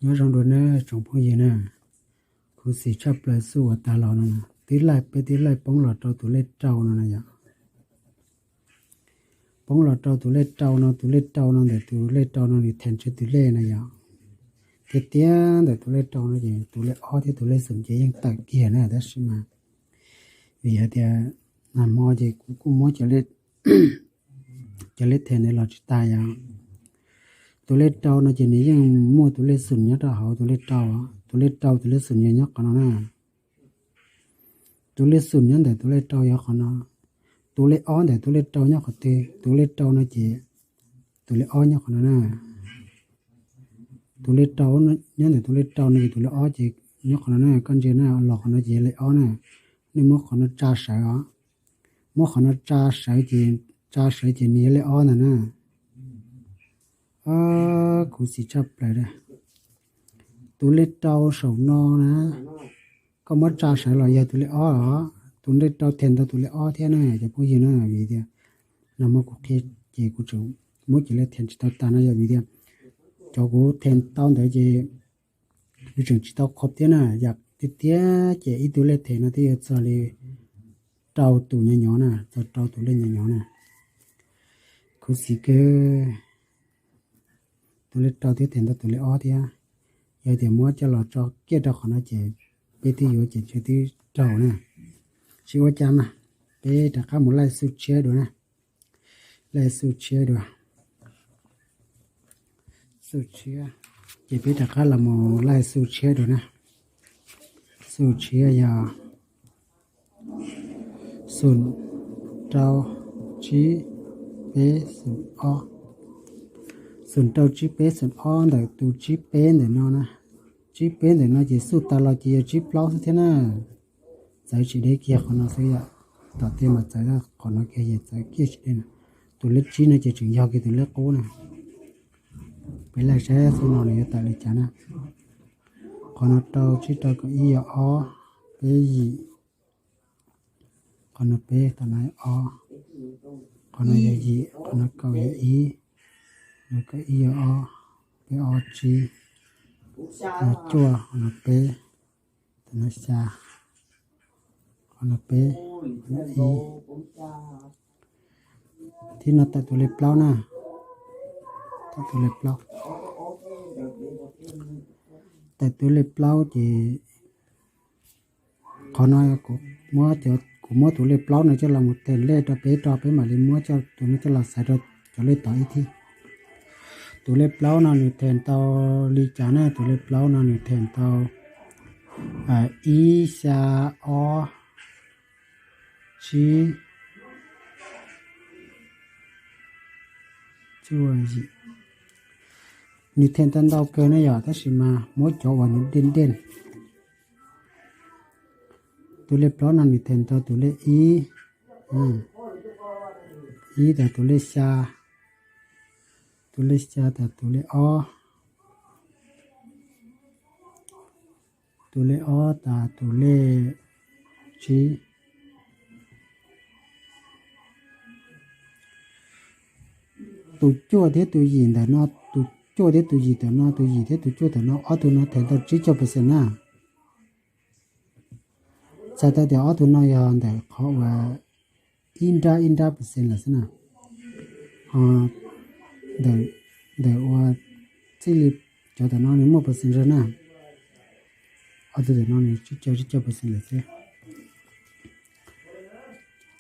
Nyob zoo dua nawb tsoom phooj ywg na, khuv xim tshaj plaws xub uas tag los no, tib laij peb tib laij poob los rau tus lej rau no na yom. Poob los rau tus lej rau no, tus lej rau no ntawm tus lej rau no nws theem tsawv tus lej na yom. Tiag tiag ntawm tus lej rau no ces tus lej ob thiab tus lej xum ces yeej tawm kiag na, tab sis mas vim hais tias nag hmo ces kuv kuj muab cov lej theem ntawd los tsis tag yom. Tus lej rau no ces nws yeej muaj tus lej xum nyob rau hauv tus lej rau, tus lej rau tus lej xum yog nyob qhov no na. Tus lej xum nyob ntawm tus lej rau yog qhov no. Tus lej ob ntawm tus lej rau nyob qhov twg? Tus lej rau no ces tus lej ob nyob qhov no na. Tus lej rau nyob ntawm tus lej rau no ces tus lej ob ces nyob qhov no na, koj ntsia na, los qhov no ces yog lej ob na. Nej muab qhov no tsa sawv os, muab qhov no tsa sawv ces, tsa sawv ces nws yog lej ob ntag na. Khuv xim tshaj plaws a. Tus lej rau saum no na, koj muab tsa sawv los yog tus lej ob os. Tus lej rau theem tau tus lej ob thiab na cov phooj ywg na, vim tias nag hmo kuv qhia ces kuv tseem muab cov lej theem tsis tau tag no yog vim tias cov kuv theem tau ntawd ces kuv tseem tsis tau qhov thiab na. Yam tiag tiag ces ib tug lej theem no twb yuav txog li rau tus nyuam nyuam na, txog rau tus lej nyuam nyuam na. Khuv xim kawg. Tus lej rau twb theem tau tus lej ob thiab. Yog tias muab coj los tso kiag rau qhov no ces peb twb yuav ces ntshe twb raug na. Tsis ua cas mas, peb rov qab mus laij xu tshiab dua na. Laij xu tshiab dua. Xu tshiab, ces peb rov qab los mus laij xu tshiab dua na. Xu tshiab yog xoom rau tsib peb xoom ob. Xoom rau tsib peb xoom ob ntawm tus tsib peb ntawm no na. Tsib peb ntawm no ces xu tas los ces yog tsib plaub xwb thiab na. Txawv tsis deb kiag qhov no xwb yom. Tom tej mas txawv qhov no kiag, yog txawv kiag tsis deb na. Tus lej tsib no ces tseem yog kiag tus lej qub na. Peb laij saib xu no nws yuav tawm li cas na. Qhov no rau tsib rau kaum ib yog ob, peb yim. Qhov no peb, qhov no ob, qhov no yog yim, qhov no kaum yog ib, no kaum ib yog ob, peb ob tsib, no cuaj, qhov no peb, tam no xya, qhov no peb, qhov no ib. Thib no tawm tus lej plaub na. Tawm tus lej plaub. Tawm tus lej plaub ces qhov no kuv muab, kuv muab tus lej plaub no coj los mus theem lej rau peb, rau peb mam li muab coj tus no coj los xaiv rau cov lej tod ib thib. Tus lej plaub no nws theem tau li cas na? Tus lej plaub no nws theem tau ib, xya, ob, tsib, cuaj, yim. Nws theem tau ntau kawg ne yom, tab sis mas muab cov uas nws dej dej. Tus lej plaub no nws theem tau tus lej ib, ib tas tus lej xya, tus lej xya tas tus lej ob, tus lej ob tas tus lej tsib. Tus cuaj thiab tus yim ntawm no, tus cuaj thiab tus yim ntawm no, tus yim thiab tus cuaj ntawm no, ob tug no theem tau tsib caug percent na. Txhais tau tias ob tug no yog ntawm qhov uas ib nrab ib nrab percent lawm xwb na. Ho ntawm, ntawm uas txij li cov ntawm no nws muaj percent zog na. Ob tug ntawm no nws tsib caug, tsib caug percent lawm xwb.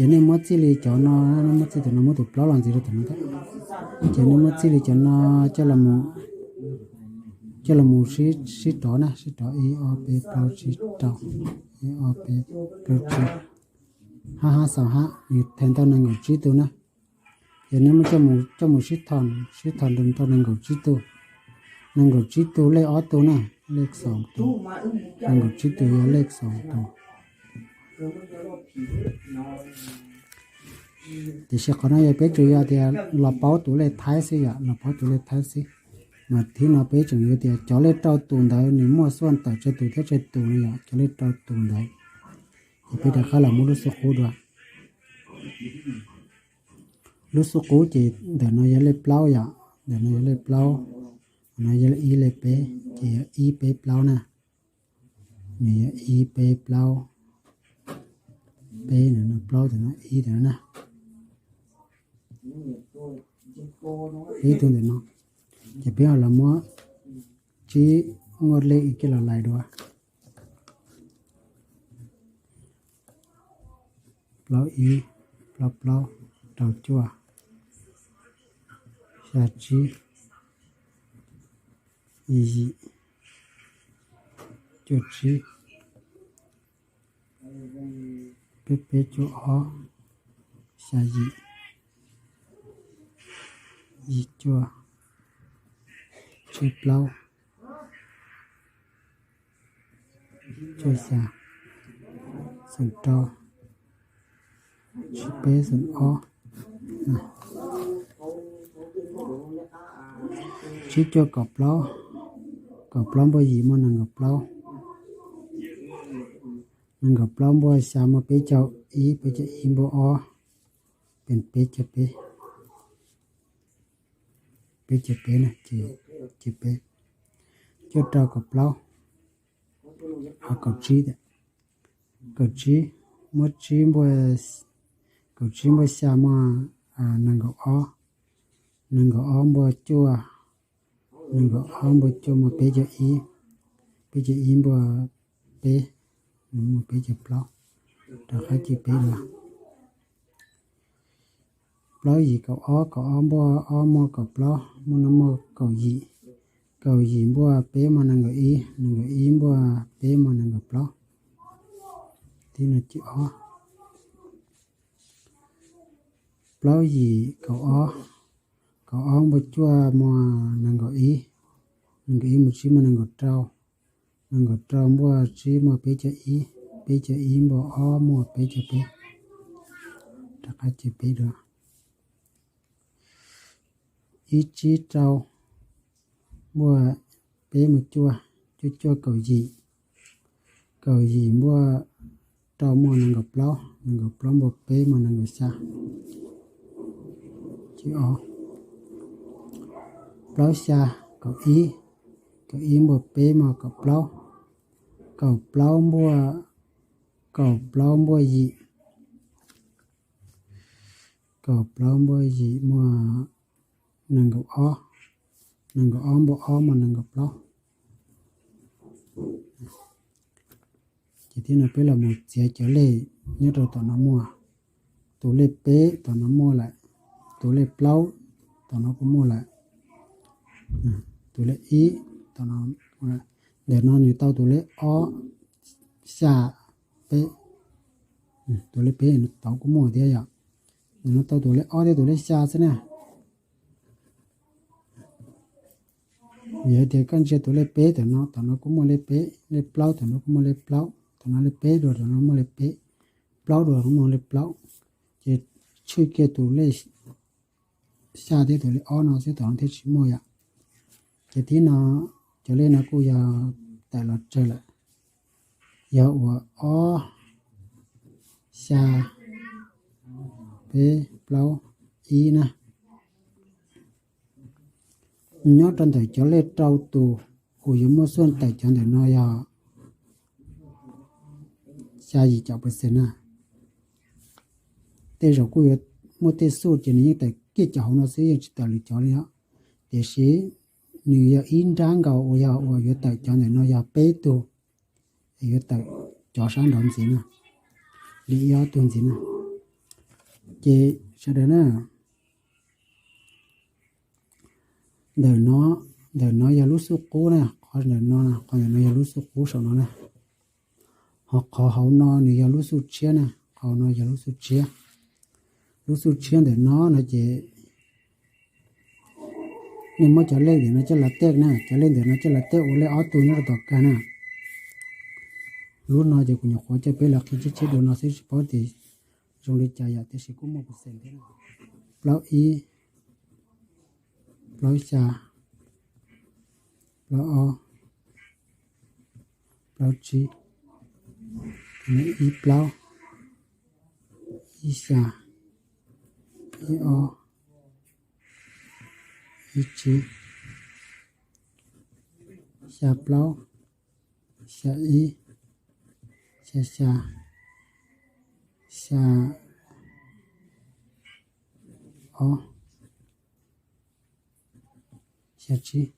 Ces nej muab txij li cov no, nej muab txij tus no, muab tus plaub los ntxiv rau tus no. Ces nej muab txij li cov no coj los mus sib rov na, sib rov ib ob peb plaub tsib rau, ib ob peb plaub tsib, hab hab xaus hab, nws theem tau nees nkaum tsib tug na. Ces nej muab coj mus sib tho, sib tho tau nees nkaum tsib tug, nees nkaum tsib tug lej ob tug na, lej xaus tus, nees nkaum tsib tug yog lej xaus tus. Tiam sis qhov no yog peb tsuas yog tias los paub tus lej thaib xwb yom, los paub tus lej thaib xwb. Mas thib no peb tseem yuav tias cov lej rau tus ntawd nws muaj xuaj tawm tsawg tus thiab tsawg tus no yom, cov lej rau tus ntawd. Ces peb rov qab los muab lub xub qub dua. Lub xub qub ces ntawm no yog lej plaub yom, ntawm no yog lej plaub. No yog ib li peb, ces yog ib peb plaub na. Nws yog ib peb plaub, peb no, plaub ntawm no, ib ntawm no na. Ib tug ntawm no, ces peb ho los muab tsib nqaj lej ib kiag los lais dua. Plaub ib, plaub plaub, rau cuaj, xya tsib, yim yim, cuaj tsib, peb peb, cuaj ob, xya yim, yim cuaj, tsib plaub, cuaj xya, xoom rau, tsib peb, xoom ob, tsib cuaj, kaum plaub, kaum plaub npuaj yim muaj nees nkaum plaub, nees nkaum plaub npuaj xya muaj peb caug ib, peb caug ib npuaj ob, peb caug peb, peb caug peb na, ces peb, cuaj rau kaum plaub, ho kaum tsib, kaum tsib, muab tsib npuaj, kaum tsib npuaj xya muaj nees nkaum ob, nees nkaum ob npuaj cuaj, nees nkaum ob npuaj cuaj muaj peb caug ib, peb caug ib npuaj peb, muaj peb caug plaub, rov qab ces peb dua. Plaub yim kaum ob, kaum ob npuaj ob muaj kaum plaub, muaj no muaj kaum yim, kaum yim npuaj peb muaj nees nkaum ib, nees nkaum ib npuaj peb muaj nees nkaum plaub, tib no ces ob. Plaub yim kaum ob, kaum ob npuaj cuaj muaj nees nkaum ib, nees nkaum ib muaj tsib muaj nees nkaum rau, nees nkaum rau npuaj tsib muaj peb caug ib, peb caug ib npuaj ob muaj peb caug peb, rov qab ces peb dua. Ib tsib rau npuaj peb muaj cuaj, cuaj cuaj kaum yim, kaum yim npuaj rau muaj nees nkaum plaub, nees nkaum plaub npuaj peb muaj nees nkaum xya, ces ob. Plaub xya kaum ib, kaum ib npuaj peb muaj kaum plaub, kaum plaub npuaj, kaum plaub npuaj yim, kaum plaub npuaj yim muaj nees nkaum ob, nees nkaum ob npuaj ob muaj nees nkaum plaub. Ces tib no peb los mus txiav cov lej nyob rau tom no muaj, tus lej peb tom no muaj lawm, tus lej plaub tom no kuj muaj lawm, tus lej ib tom no, ntawm no nws tau tus lej ob, xya, peb, tus lej peb tod kuj muaj thiab yom. Ntawm no tau tus lej ob thiab tus lej xya xwb na. Yog hais tias koj ntsia tus lej peb tom no, tom no kuj muaj lej peb, lej plaub tom no kuj muaj lej plaub, tom no lej peb dua tom no muaj lej peb, plaub dua kuj muaj lej plaub, ces tshwj kiag tus lej xya thiab tus lej ob no xwb tom no thiaj tsis muaj yom. Ces tib no cov lej no kuj yog tawm los tsawg lawm, yog uas ob, xya, peb, plaub, ib na. Nyob rau ntawm cov lej rau tus uas yuav muaj xuaj tawm cov ntawm no yog xya yim caum percent na. Tej zaum kuj yuav muaj tej xuj ces nws yeej tawm kiag cov hauv no xwb, yeej tsis tawm lwm cov li os. Tiam sis nws yog ib nrab nkaus uas yog uas yuav tawm cov ntawm no yog peb tug, es yuav tawm cov sab nraud ntxiv na, li ib ob tug ntxiv na. Ces sawv daws na, ntawm no, ntawm no yog lub xuj qub na, qhov ntawm no, qhov ntawm no yog lub xuj qub saum no na. Ho qhov hauv no nws yog lub xuj tshiab na, qhov no yog lub xuj tshiab. Lub xuj tshiab ntawm no no ces nej muab cov lej ntawm no coj los tej na, cov lej ntawm no coj los tej ua lej ob tug nyob rau tom kawg na. Lub no ces kuv nyuam qhuav coj peb los qhib tshiab tshiab dua no xwb, tsis paub tias zoo li cas yom, tiam sis kuj muaj percent thiab na. Plaub ib, plaub xya, plaub ob, plaub tsib, ib plaub, ib xya, ib ob, ib tsib, xya plaub, xya ib, xya xya, xya ob, xya tsib.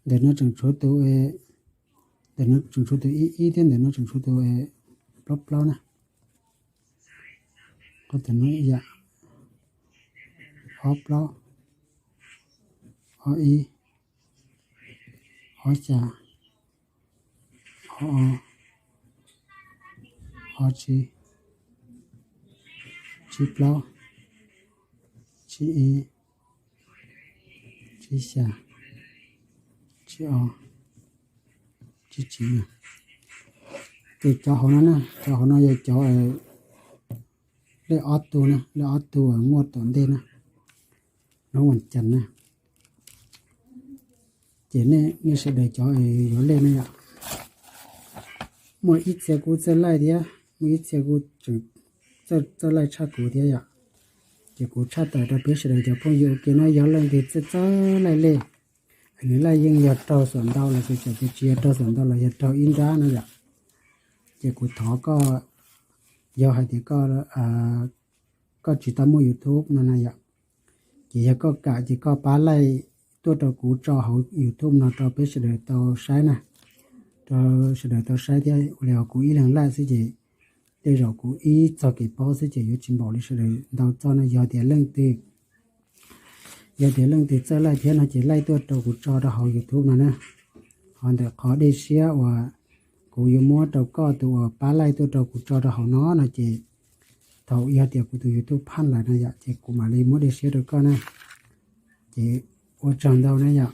Ntawm no tseem tshuav tus, ntawm no tseem tshuav tus ib ib thiab ntawm no tseem tshuav tus plaub plaub na. Qhov ntawm no yam ob plaub, ob ib, ob xya, ob ob, ob tsib, tsib plaub, tsib ib, tsib xya, tsib ob, tsib tsib. Ces cov hauv no na, cov hauv no yog cov lej ob tug na, lej ob tug muaj tom ntej na, hnub vas cas na. Ces nej sawv daws cov yuav lej na yom. Muaj ib txhia kuj txawj laij thiab, muaj ib txhia kuj txawj laij tshaj kuv thiab yom. Ces kuv tshaj tawm rau peb sawv daws cov phooj ywg ua ke no, yog leej twg txawj txawj laij lej, nws laij yeej yog raug xuam ntau los sis txawm tias tsis yog raug xuam ntau los yog raug ib nrab no yom. Ces kuv thov koj, yog hais tias koj tsis tau muaj YouTube no na yom, ces yog koj kam ces koj pab laij tuaj rau kuv tso hauv YouTube no rau peb sawv daws tau saib na, rau sawv daws tau saib thiab. Ua li kuv ib leeg laij xwb ces tej zaum kuv ib txog kev paub xwb ces yuav tsis npaum li sawv daws ntau txog no. Yog tias leej twg, yog tias leej twg txawj laij thiab no ces laij tuaj rau kuv tso rau hauv YouTube no na. Ho ntawm qhov dej siab uas kuv yuav muab rau koj tus uas pab laij tuaj rau kuv tso rau hauv no no ces thaum yog tias kuv tus YouTube phaj lawm no yom, ces kuv mam li muab dej siab rau koj na. Ces ua tsaug ntau na yom.